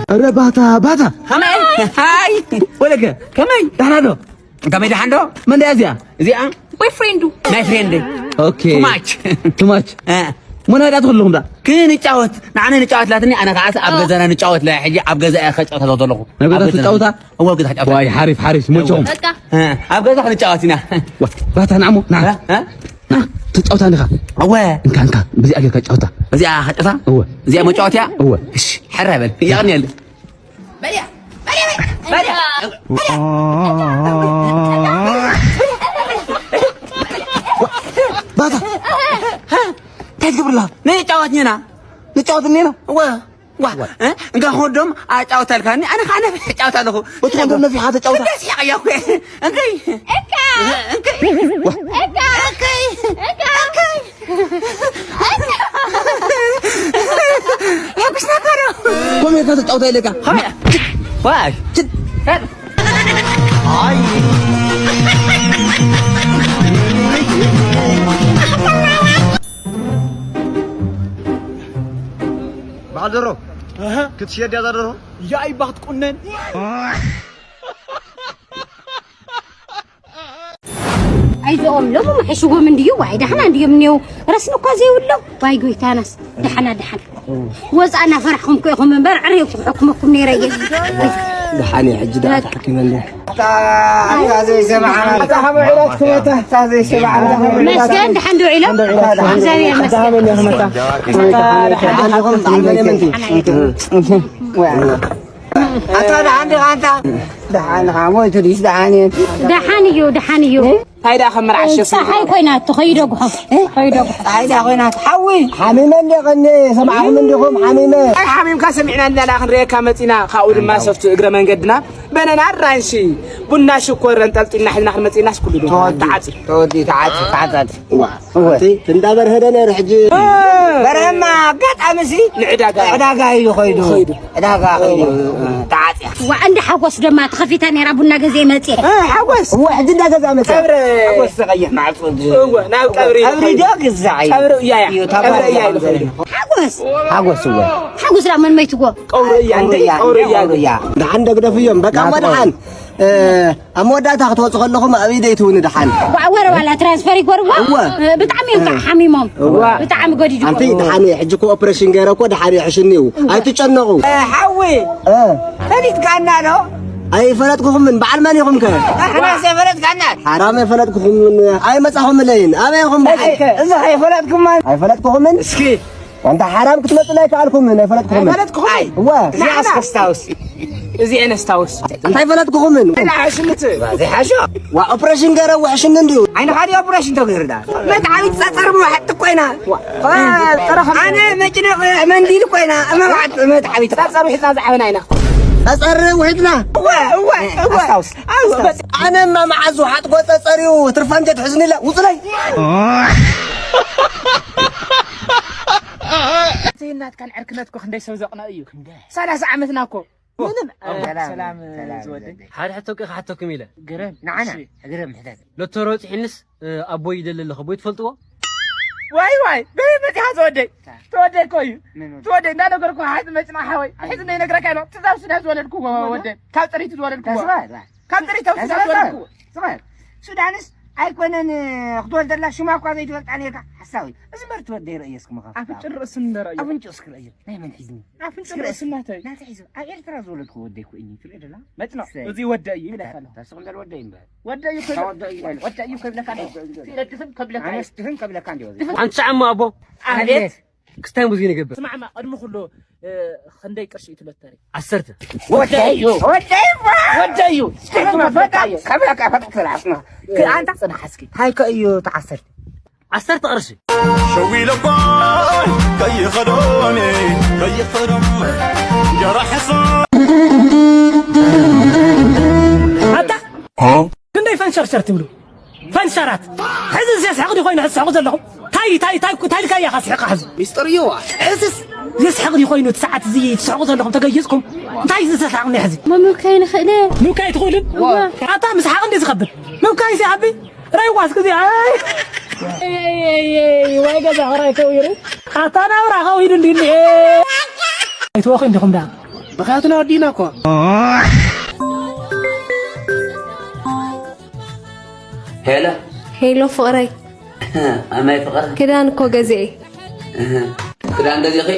ኧረ ባታ፣ ባታ። ከመይ? ሃይ። ወለከ? ከመይ? ደህና ዶ? ከመይ ደሓን ዶ? መን ደኣ እዚኣ? እዚኣ? ቦይፍሬንዱ። ናይ ፍሬንደይ። ኦኬ። Too much። Too much። እ። መን ደኣ ትኽልኹም ደኣ? ክንጫወት። ንዓና ንጫወት ላትኒ፣ ኣነ ከዓስ ኣብ ኦ። ገዛና ንጫወት ላ፣ ሕጂ ኣብ ገዛ እየ ከጫወት ዘለኹ። ናይ ገዛ ኣብ ገዛና። ትጫወታ? እወ፣ ኣብ ገዛ ክጫወት። ዋይ፣ ሓሪፍ፣ ሓሪፍ፣ ይመችኹም። በቃ። እ፣ ኣብ ገዛ ክንጫወት ኢና። ዋ፣ ባታ ንዓሞ፣ ንዓ። እ? እ? ንዓ፣ ትጫወታ እንዲኻ? እወ። እንካ፣ እንካ፣ ብዚኣ ጌርካ ጫወታ። እዚኣ ጫወታ? እወ። እዚኣ መጫወትያ? እወ። እሺ፣ ሕራይ በል። የቐንየለይ። በልያ፣ በልያ፣ በልያ። ባታ። እንታይ ትገብርላ? ንጫወት እኒና። ንጫወት እኒና? እወ። ዋ፣ ዋ። እ? እንካ ኾንዶም ኣጫውታ ኣልካኒ፣ ኣነ ኸዓ ነፊሕ እጫወት ኣለኹ። እቲ ኾንዶም ነፊሓ ተጫውታ? እንደ ሲሓቕ እያ እኮ። እንከይ። እካ። እንከይ። ዋ። እካ። እንከይ። እካ። እንከይ። ሕጉስና እኮ ነው። ኮሜርካ ተጫውታ ኢለካ። ሆያ። ዋይ። ችድ። በዓል ደሮ፣ እህ። ክትሽየድ እያ እዛ ደርሆ? ያይ ባትቁነን። ኣይዞኦም ሎሚ ምሕሽዎም እንድዩ፣ ዋይ፣ ዳሕና እንድዮም እኒው። ረስኒ እኳ ዘይብሎም። ዋይ፣ ጎይታናስ፣ ዳሕና፣ ዳሕና። ወፃ እናፈራሕኹም እኮ ኢኹም እምበር፣ ዕሬ እኮ ክሕክመኩም ነይረ እየ። ደሓን እየ፣ ሕጂ ደኣ ተሓኪመ እንደ። እታ ዘይሰማዕና፣ እታ ካብ ውዕላት ክመታ፣ እታ ዘይሰማዕና። መስገን፣ ደሓን ዶ ውዒሎም? እግዚኣብሔር ይመስገን። ኣታ ደሓን ዲኻ ኣንታ? ደሓን ኢኻ ሞይቱ ድዩስ ደሓን እየ? ደሓን እዩ፣ ደሓን እዩ። እንታይ ደኣ ከም መርዓ ሸፍ ፀሓይ ኮይና ትኸይዶ ጉሖ። እ? ኸይዶ ጉሖ። ፀሓይ ደኣ ኮይና ትሓዊ። ሓሚመ እንደ ቀኔ ሰማዕኹም እንዲኹም ሓሚመ። ኣይ ሓሚምካ ሰሚዕና እንዳ ደኣ ክንርእየካ መፂና። ካብኡ ድማ ሰፍቱ እግረ መንገድና በነና ኣራንሺ ቡና ሽኮር ኣንጠልጢልና ሒዝና ክንመፅእ ኢልናስ ኩሉ ድማ ተወዲ፣ ተዓፂ። ተወዲ፣ ተዓፂ፣ ተዓፃፂ። እዋ። እወ። እቲ እንዳበርሀደ ነይሩ፣ ሕጂ እ። በርሀማ ኣጋጣሚ ሲ ንዕዳጋ። ዕዳጋ እዩ ኸይዱ። ኸይዱ። ዕዳጋ ኸይዱ። ተዓጽያ። ዋ፣ እንዳ ሓጎስ ደማ ተኸፊታ ነይራ፣ ቡና ገዜ መጽየ። እ፣ ሓጎስ። እወ፣ ሕጂ እንዳ ገዛ መጽያ። ቀብሪ። ሓጎስ ተቐይር፣ ማዕጾ ግ-፣ እወ፣ ናብ ቀብሪ ቀብሪ ኸይዱ። ዶ ግዛዕ እዩ? ቀብሪ እያ እያ። እዩ፣ ቀብሪ እያ እዩ ኸይዱ። ሓጎስ። ሓጎስ እወ። ሓጎስ ዳ መን መይትዎ? ቀብሪ እያ፣ እንደ ቀብሪ እያ፣ ቀብሪ እያ። ቀብሪ እያ። ደሓን ደግደፍ እዮም። በቃ፣ ናትቆ። እሞ ደሓን። እ፣ ኣብ መወዳእታ ክትወፁ ከለኹም ኣብ ኢደይ ትውኒ ደሓን። ዋ-፣ ወረ ዋላ ትራንስፈር ይጎርዋ? እወ። እ፣ ብጣዕሚ እዮም ከዓ ሓሚሞም። እወ። ብጣዕሚ ጎዲዱ። ኣንቲ ደሓን እየ፣ ሕጂ እኮ ኦፕሬሽን ገይረ እኮ ደሓን እየ፣ ሕሽኒ እዩ። ኣይትጨነቑ። እ፣ ሓዊ። እ። ፈሊጥካና ዶ? ኣይፈለጥኩኹምን፣ በዓል መን ኢኹም ከ? ንሕናስ ኣይፈለጥካና። ሓራም ኣይፈለጥኩኹምን፣ ኣይመጻኹምለይን። ኣበይ ኢኹም ደሓን? እዚ ከ? እዚ ከ ኣይፈለጥኩማን? ኣይፈለጥኩኹምን? እስኪ። ኣንታ ሓራም ክትመጹ ኣይከኣልኩምን፣ ኣይፈለጥኩኹምን። ኣይፈለጥኩኹምን? እወ። ንሕና። ኣስታውስ። እዚኤን ኣስታውስ። እንታይ ፈለጥኩኹምን? ላ ሕሽምት። ዘይሓሾ። ዋ፣ ኦፕሬሽን ገይረ፣ ዋ፣ ሕሽኒ እንድዩ። ዓይንኻ ድዩ ኦፕሬሽን ተገይሩ ዳ? መትዓቢት ጸጸር መውሓጥ እኮ ኢና። ዋ፣ ዋ፣ ጸረ-፣ ኣነ መጭነቕ መንዲል እኮ ኢና። መብዓት መትዓቢት። ጸጸር ውሒጥና ዝዓበና ኢና። ጸጸር ውሒጥና? እወ፣ እወ፣ እወ። ኣስታውስ። ኣስታውስ። ኣነ እማ መዓዝ ውሓጥኮ ጸጸር እዩ። ትርፋ እንጀት ሕዝኒ ኢላ። ውጹለይ። እቲ ናትካን ዕርክነት እኮ ክንደይ ሰብ ዘቕንኦ እዩ። ክንደይ? ሰላሳ ዓመትና እኮ። ምንም። ኣቦ፣ እ፣ ሰላም፣ ሰላም፣ ሰላም ዝወደይ። ዝወደይ። ሓደ ሕቶ ከ ክሓተኩም ኢለ። ግረም። ንዓና፣ እሺ። ግረም ሕተት። ሎተሪ ወፂሕንስ፣ እ፣ ኣቦይ ይደሊ ኣለኹ። ኣቦይ ትፈልጥዎ? ዋይ፣ ዋይ፣ በይ መፂኻ ዝወደይ። ታ። ተወደይ እኮ እዩ። ምን ወደ? ተወደይ እንዳነገርኩ ሓዚ መፅና ሓወይ። ኣይ። ሕዚ እንዳይነግረካ ኢሎ። ትዛብ ሱዳን ዝወለድኩዎ ወደ? ወደይ። ካብ ፅሪቱ ዝወለድኩዎ። ተስፋ፣ ዋ። ካብ ፅሪቱ ተስፋ ዝወለድኩዎ። ስማዕ፣ ሱዳንስ ኣይኮነን ክትወልደላ ሽማ እኳ ዘይትፈልጣ ነርካ። ሓሳዊ። እዚ በር ትወደይ ረእዮ እስኪ መኸፍታ። ኣፍንጭ ርእሱ እንደ ረእዮ። ኣፍንጭ እስኪ ረእዮ። ናይ መን ሒዝኒ? ኣፍንጭ እስኪ ርእሱ ረእዮ። ናተይ። ናተይ ሒዙ። ኣብ ኤርትራ ዝወለድኩ ወደይ እኮ እኒ ትርኢ ደላ? መጭኖ። ሰይ። እዚ ወደ እዩ ይብለካ ኣለኹ። ታስቕ እምበር ወደይ እምበር። ወደ እዩ እታ ከብለ-፣ ወደ እዩ እኮ ይብለካ ኣለኹ። ወደ እዩ ከብለካ ኣለኹ። ወደ እዩ። ሲለ ድፍን ከብለካ እንዲዮ። ድፍን። ሓንቲ ጫማ ኣቦ። ኣቤት። ክስታይ ሙዚን ይገብር። ስማዕማ፣ ቅድሚ ኩሉ፣ እ፣ ክንደይ ቅርሺ እዩ ትለተሪ? ዓሰርተ። ወደዩ፣ ወደዩ፣ ወደዩ። ከብለካ፣ ከብለካ፣ ከብለካ፣ ኣንታ ጽናሕ እስኪ። እንታይ ከ እዩ እቲ ዓሰርተ? ዓሰርተ ቅርሺ። ሸዊለኳ ከይኸዶኒ፣ ከይኸዶኒ፣ እንጀራ ሕሶ። ኣታ? ሃ? ክንደይ ፈንሸርሸር ትብሉ? ፈንሸራት። ሕዚ ዘስሕቕ ዲ ኮይኑ ትስሕቑ ዘለኹም? ታይ፣ ታይ፣ ታይ፣ ታይ ልካ እያ ካስሕቃ ሕዚ? ሚስጥር እዩ። ሕዝስ ዘስሕቕ ዲ ኮይኑ እቲ ሰዓት እዚ ትስሕቑ ዘለኹም ተገይጽኩም? እንታይ እዚ ዘስሕቕ እኒኦ ሕዚ? መምካይ ንኽእል እየ። ምብካይ ትኽእልን? እዋ። ኣታ ምስሓቕ እንዲ ዝኸብድ። ምብካይ ሲ ዓቢ? ረይዋስ ግዜ፣ ኣይ። ኤይ፣ ኤይ፣ ኤይ፣ ወይ ገዛ ኸራይ ከዊሩ። ኣታ ናብራ ከዊሩ እንዲ እኒኤ። ኣይትወኺ እንዲኹም ዳ። ምኽንያቱ ናይ ወዲእና እኮ። ሄሎ። ሄሎ ፍቕረይ። ኣማይ ፍቕር። ክዳን እኮ ገዚኤ። ክዳን ገዚእኺ?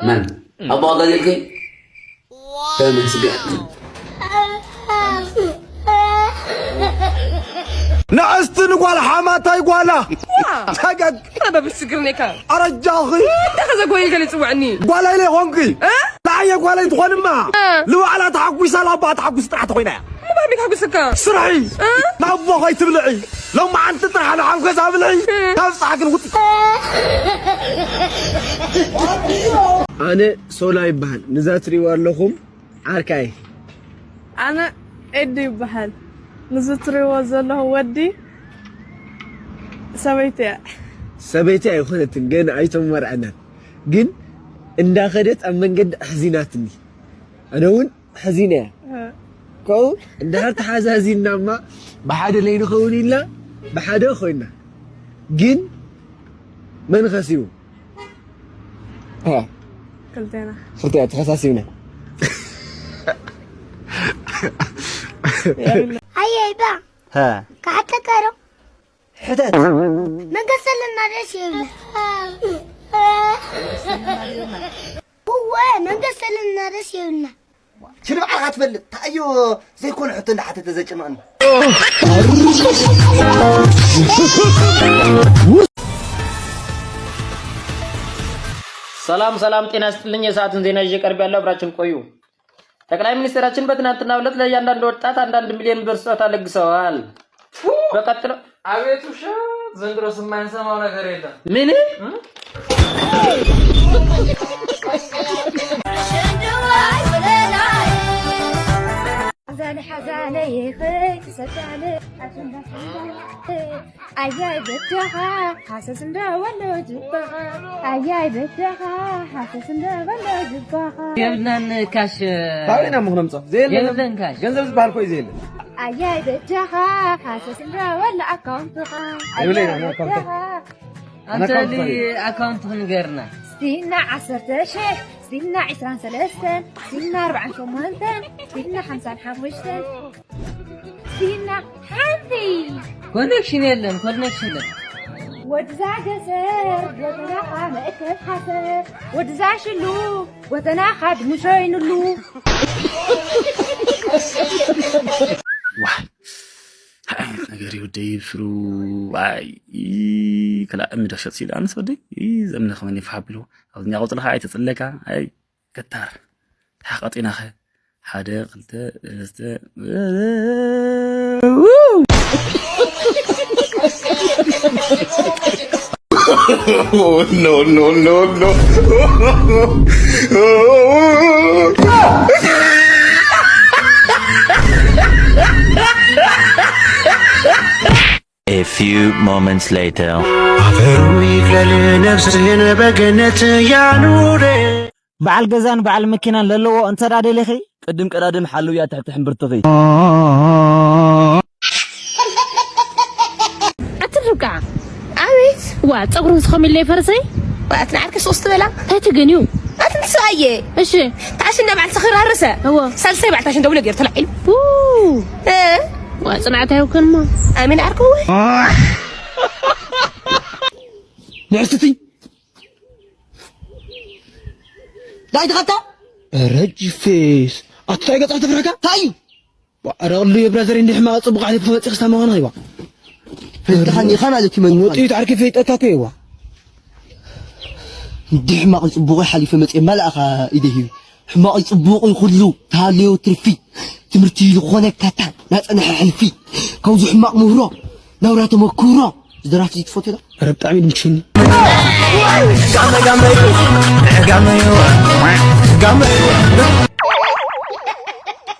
መን? ኣቦ ገዚእኪ? ተመስገን። ንዕስቲ ንጓል ሓማታይ ጓላ። ዋ! ተገግ። ረበብ ስግርኔካ። ኣረጃኺ። እንተ ከዘጎይ ገለ ጽውዕኒ። ጓላ ኢለ ይኾንኪ። እ? ንዓየ ጓለይ ትኾንማ። እ። ንባዕላ ተሓጒሳ፣ ንኣቦኣ ተሓጒስ ጥራሕ ተኾይና እያ። ምባይ ቤት ሓጉስካ። ስርሒ። እ? ንኣቦ ከይትብልዒ። ሎማዓንቲ ጥራሕ ንዓብ ገዛ ብልዒ። እ። ካብ ጻዕክን ውጽ። ኣነ ሶላ ይበሃል። ንዛ ትሪእዋ ኣለኹም ዓርካይ። ኣነ ኤዱ ይበሃል። ንዚ ትሪእዎ ዘለኹም ወዲ ሰበይቲ እያ። ሰበይቲ ኣይኮነትን፣ ገና ኣይተመርዐናን። ግን እንዳኸደት ኣብ መንገዲ ኣሕዚናትኒ። ኣነ እውን ሕዚነ እያ። እ። ከምኡ እንድሕር ተሓዛዚንና እማ ብሓደ ለይንኸውን ኢልና ብሓደ ኮይና። ግን መን ኸሲቡ? እ። ክልቴና። ክልቴና ተኸሳሲብና። ኣየይ ባ። ሀ። ክሓተካ ዶ? ሕተት። መንገስ ኣለና ደስ ይብል። እወ፣ መንገስ ኣለና ደስ ይብልና። ሽሪ ባዕልኻ ትፈልጥ። ታዮ ዘይኮነ ሕቶ እንዳሓተተ ዘጨንቐኒ። ሰላም፣ ሰላም፣ ጤና ይስጥልኝ። የሰዓቱን ዜና ይዤ ቀርብ ያለው፣ አብራችን ቆዩ። ጠቅላይ ሚኒስትራችን በትናንትናው ዕለት ለእያንዳንዱ ወጣት አንዳንድ ሚሊዮን ብር ስጦታ ለግሰዋል። ፉ! በቀጥሎ አቤት ውሸት! ዘንድሮስ የማንሰማው ነገር የለም። ምን? እም? ሓዛለ ሓዛለ ይኽእል ሰዳለ ኣጀንዳ ኣያይ በጃኻ ሃሰስ እንደ ወሎ ጅባኻ ኣያይ በጃኻ ሃሰስ እንደ ወሎ ጅባኻ የብልናን ካሽ ካበይና እሞ ክነምፅኦ? ዘየለ የብለን ካሽ ገንዘብ ዝበሃል እኮ እዩ ዘየለ። ኣያይ በጃኻ ሃሰስ እንደ ወሎ ኣካውንትኻ የብለይና ኣያይ ኣካውንት። በጃኻ ኣንተ ኣካውንት ሊ ትፈልይ? ኣካውንት ንገርና። ስቲና ዓሰርተ ሽሕ ስቲና ዕስራን ሰለስተን ስቲና ኣርባዓን ሸሞንተን ስቲና ሓምሳን ሓሙሽተን ስቲና ሓንቲ ኮኔክሽን የለን፣ ኮኔክሽን የለን። ወድዛ ገሰር ጎተናኻ መእከብ ሓሰር ወድዛ ሽሉ ጎተናኻ ድሙሾ ይንሉ። ዋይ፣ እንታይ ዓይነት ነገር እዩ ወደይ ብስሩ? ዋይ፣ ይ-፣ ክላ እምኒ ዶ ሸጥ ሲል ኣነስ ወደይ፣ ይ-፣ ዘምነ ከመን ይፍሓ ቢሉ። ኣብኛ ቆጽልኻ ኣይተጽለካ፣ ኣይ፣ ገታር። ተሓቃጢናኸ። ሓደ፣ ክልተ፣ ሰለስተ፣ Oh, no, no, no, no. A few moments later. አፈሩ ይቅለል ነፍስህን በገነት ያኑር። በዓል ገዛን በዓል መኪናን ለለዎ እንተ ደኣ ደሊኺ፣ ቅድም ቀዳድም ሓልውያ ትሕቲ ሕምብርትኺ። ኣቲ ርብቃ። ኣቤት። ዋ፣ ጸጉሩ ዝኸም ኢለ ይፈርሰይ? ዋ፣ ኣቲ ንዓርከ ሶስት በላ። እንታይ ትገንዩ? ኣቲ ንሱ ኣየ። እሺ። ታሽና በዓል ሰኺራ ርሰ። እዎ። ሳልሳይ በዓል ታሽን ደውለ ገይሩ ተላዒሉ። ው። እ? ዋ፣ ጽናዕታ ይውክንሞ። ኣሜን ዓርከ ወይ? ንዕስትቲ። ዳይ ትኸታ? ኧረ ጂፌስ። ኣቲ ታይ ገጻ ተፍረካ? ታይ? ዋ፣ ኧረ ቅሉ የብራዘር እንዲህ ሕማቕ ጽቡቕ ዓሊ ተፈጺ ክስታ መኾን ኸይዋ። ፈይጥኻኒ ኢኻ ማለት እዩ፣ መን ወጢ ታርኪ ፈይጠካ እኮ ይዋ። እንዲህ ሕማቕ ጽቡቕ ሓሊፈ መጽየ ማልኣኻ ኢደ ሂቡ። ሕማቕ ጽቡቕ ኩሉ ታልዮ ትርፊ። ትምህርቲ ዝኾነ ካታ ናጸንሐ ሕልፊ። ካብዚ ሕማቕ ምህሮ ናብራ ተመክሮ። ዝደራፊ ትፈትዮ ዶ? ኧረ ብጣዕሚ ድምችኒ።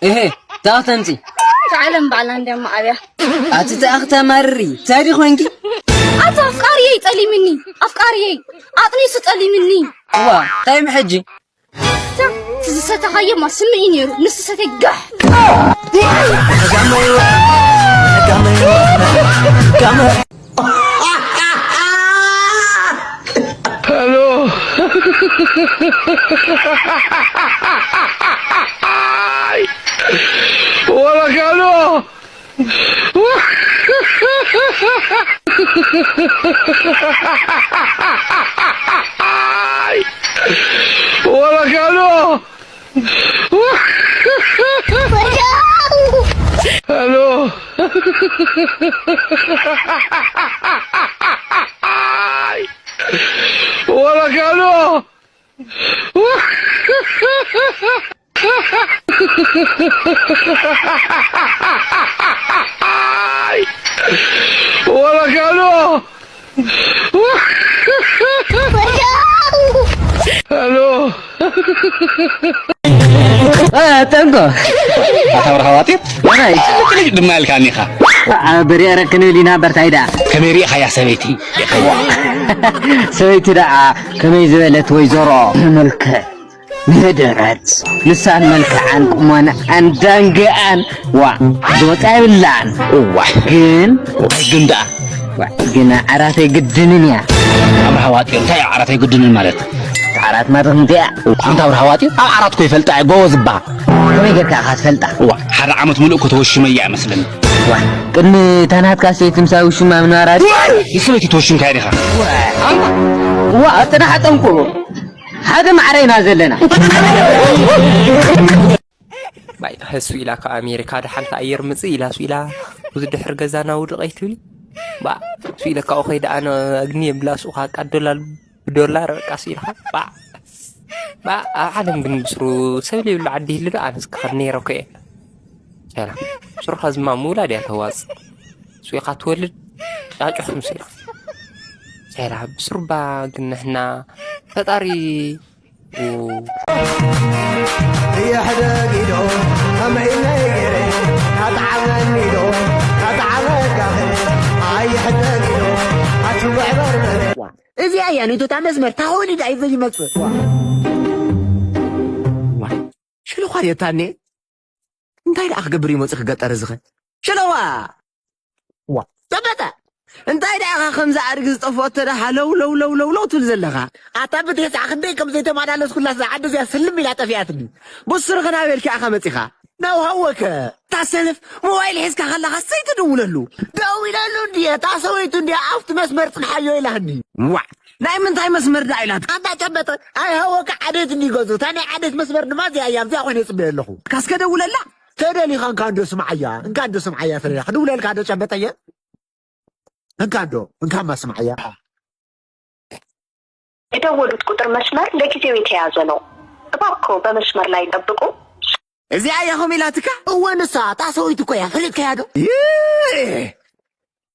እሄ፣ ታኽ ተምፂ። ዓለም ባዕላ እንዲያማ ኣብያ። ኣቲ ተኣኽ ተማርሪ፣ ታዲ ኾንኪ? ኣታ ኣፍቃሪየይ ጠሊምኒ፣ ኣፍቃሪየይ ኣጥኒሱ ጠሊምኒ። እዋ፣ ታይም ሕጂ? ታ፣ እቲ ዝሰተኻዮማ ስምዒ ነይሩ፣ ንሱ ሰተይ ጋሕ። ሄሎ። Wala kano! Wala kano! Halo! Wala kano! Wala kano! Halo! ጠንቆ ኣታ ብርሃ ዋጢጥ ናይ ቅልጭ ድማ ኢልካኒ ኢኻ። በሪረ ክንብል ኢና በርታይ ደኣ ከመይ ርኢኻያ ሰበይቲ? ሰበይቲ ደኣ ከመይ ዝበለት ወይዘሮ መልክዕ ንህደረት ልሳን መልክዓን ቁመናኣን ዳንግኣን ዋ ዝወፃ የብላን እዋይ ግን እዋይ ግን ደኣ ዋ፣ ግን ዓራተይ ግድንን እያ ኣብርሃ ዋጢጥ እንታይ እዩ ዓራት ኣይግድንን ማለት? ዓራት ማለት እንታይ እያ ኣንታ ኣብርሃ ዋጢጥ ኣብ ዓራት እኮ ይፈልጣ እየ ጎበዝ እባ። ከመይ ጌርካ ኢኻ ትፈልጣ እዋ ሓደ ዓመት ሙሉእ እኮ ተወሽመያ እመስለኒ። ዋ፣ ቅድሚ ታናትካ ሰይቲ ምሳይ ውሽማ ምንባራ ይሰበይቲ ተወሽምካያ ዲኻ? ዋ ጥራሕ ጠንቁ ሓደ ማዕረ ኢና ዘለና ባይ ህሱ ኢላ ካብ ኣሜሪካ ደሓን ተኣየር ምጽእ ኢላ ሱ ኢላ ብዙ ድሕር ገዛና ውድቕ ኣይትብሊ ባ ሱ ኢለ ካብኡ ከይደ ኣነ ኣግኒ የብላ ሱኻ ቃ ዶላር ብዶላር በቃ ሱ ኢልካ ባ ባ ኣብ ዓለም ግን ብስሩ ሰብ ዘይብሉ ዓዲ ይህሉ ዶ ኣነስ ክኸድ ነይረ እኮ እየ ሰላ ብስሩ ከዝማ ምውላድ እያ ተዋጽ ሱ ኢኻ ትወልድ ጫጩ ከምሱ ኢልካ ሰላ ብስሩባ ግን ንሕና ፈጣሪ ይሕደግ ኢዶ ከመይ ኢለ ገይረ ኣጥዓመኒ ዶ ኣጥዓመካኸ ኣይሕደግ ኢዶ ኣትብዕ በርበረ እዚኣ እያ ነቶታ መስመር ታኾኒ ዳይ ዘይመፅእ ሽልኳን የታኔ እንታይ ደኣ ክገብር እዩ መፂ ክገጠር እዚኸ ሽለዋ ጨበጠ እንታይ ደኣ ኢኻ ከምዚ ኣድጊ ዝጠፍኦ ተደሃ ለው ለው ለው ለው ለው ትብል ዘለኻ ኣታ ብቴስዓ ክንደይ ከም ዘይተመላለስኩላ እዛ ዓዲ እዚኣ ስልም ኢላ ጠፊኣትኒ ብስርኺ ናበይ ኢልካ ኢኻ መፂኻ ናው ሃወከ እታ ሰነፍ ሞባይል ሒዝካ ከለኻ ሰይትድውለሉ ደዊለሉ እንድየ እታ ሰበይቱ እንድያ ኣብቲ መስመር ፅንሓዮ ኢላኒ ዋዕ ናይ ምንታይ መስመር ደኣ ኢላት ኣታ ጨበጠ ኣይ ሃወከ ዓደት እንዲ ገዙ እታ ናይ ዓደት መስመር ድማ እዚኣ እያ ኣብዚኣ ኮይነ ይፅበየ ኣለኹ ካስከ ደውለላ ተደሊኻ እንካ እንዶ ስምዓያ እንካ እንዶ ስምዓያ ተደሊኻ ክድውለልካ ዶ ጨበጠየ እንካ እንዶ እንካማ ስምዓያ የደወሉት ቁጥር መስመር ለጊዜው የተያዘ ነው። እባክዎ በመስመር ላይ ይጠብቁ። እዚኣ እያ ኸም ኢላትካ እወ ንሳ እታ ሰበይቱ እኮ እያ ፈሊጥካያ ዶ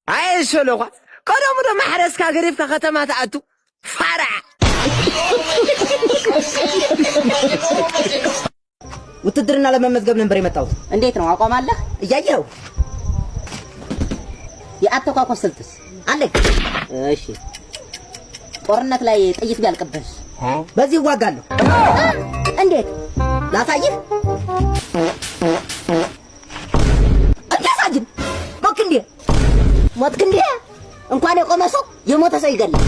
ኣየ ሸሎኳ ቀደሙ ዶ ማሕረስካ ገሪፍካ ከተማ ትኣቱ ፋራ ውትድርና ለመመዝገብ ነበር የመጣሁት። እንዴት ነው አቋም አለህ? እያየኸው። የአተኳኮስ ስልትስ አለኝ። እሺ። ጦርነት ላይ ጥይት ቢያልቅብህስ? በዚህ እዋጋለሁ። እንዴት? ላሳይህ? እንዴ ሳጅን ሞትክ እንዴ? ሞትክ እንዴ? እንኳን የቆመ ሰው የሞተ ሰው ይገላል።